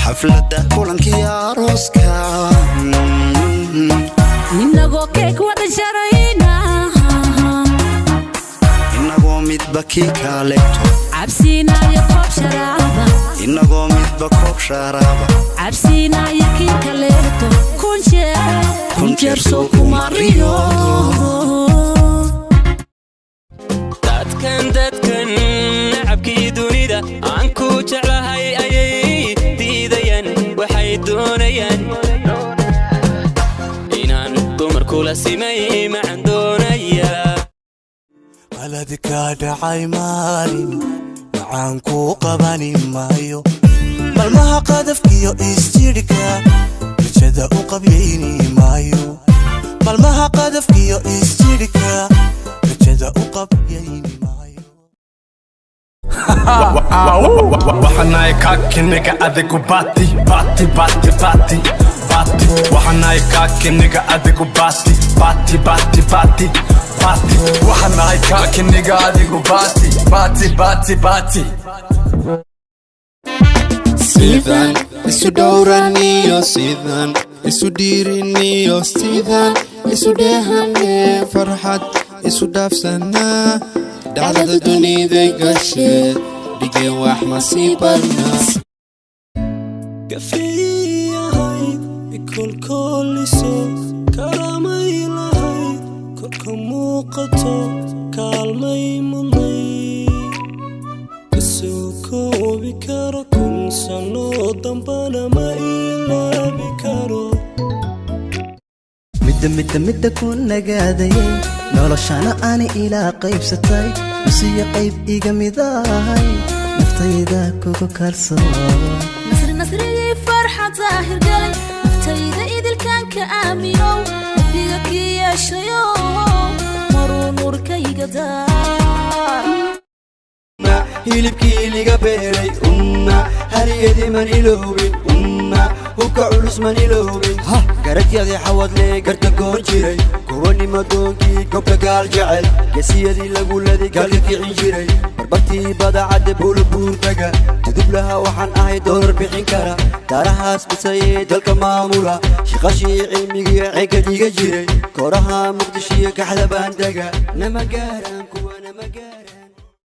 Xafladda kulankii arooska. Inagoo keek wada jarayna. Inagoo midba kii kaaleeto. Cabsiinaya koob sharaaba. Inagoo midba koob sharaaba. Cabsiinaya kii kaleeto kun jeer. Kun jeer soo kuma riyoodo. Dadkan, dadkan nacabkii dunida aan ku jeclahay ayay diidayaan. Waxay doonayaan inaan dumarkula simay macan doonaya. Qalad kaa dhacay maalin macaan kuu qabani maayo. Malmaha qadafkiyo isjidhka rajada u qabyayni maayo. Malmaha qadafkiyo isjidhka rajada u qabyayni maayo. Waxanahay kaakiniga, adigu baati, baati, baati, baati, baati. Waxanahay kaakiniga, adigu baati, baati, baati, baati, baati. Waxanahay kaakiniga, adigu baati, baati, baati, baati. Sidan isu dhowraniyo, sidan isu dhiiriniyo, sidan isu dheehane, farxad isu dhaafsanaa, dhacdada duniday gashe dhigeen wax masii barnaa. Gafiyahayd ikolkooliso, karamay lahayd, korka muuqato, kaalmay mudnay, kasoo koobi karo. 1000 sano dambana ma ilaabi karo. Midda, midda, midda ku nagaadayay, noloshana ani ilaa qaybsatay, nusiyo qayb iga midahay, naftayda kugu kalsoon. Nasri, nasrigii farxad daahir galay, naftayda idilkaan ka aaminow, nafiga kii yeeshayo, maruu nuurkayga daar. Hilibkii liga beeray umma, hariyadii man iloobin umma, hubka culus man iloobin. Garadyadii xawadle garka goon jiray, kuwanima doonkii gobka gaal jecel, gesiyadii lagu laday gaalka kicin jiray, barbartii badacadde buula buurtaga dudublaha. Waxaan ahay doolar bixin kara, daarahaas dhisayee dalka maamula, shiqashii cilmigii ceega dhiga jiray, kooraha Muqdishiyo kaxda baandega nama gaaraan ku.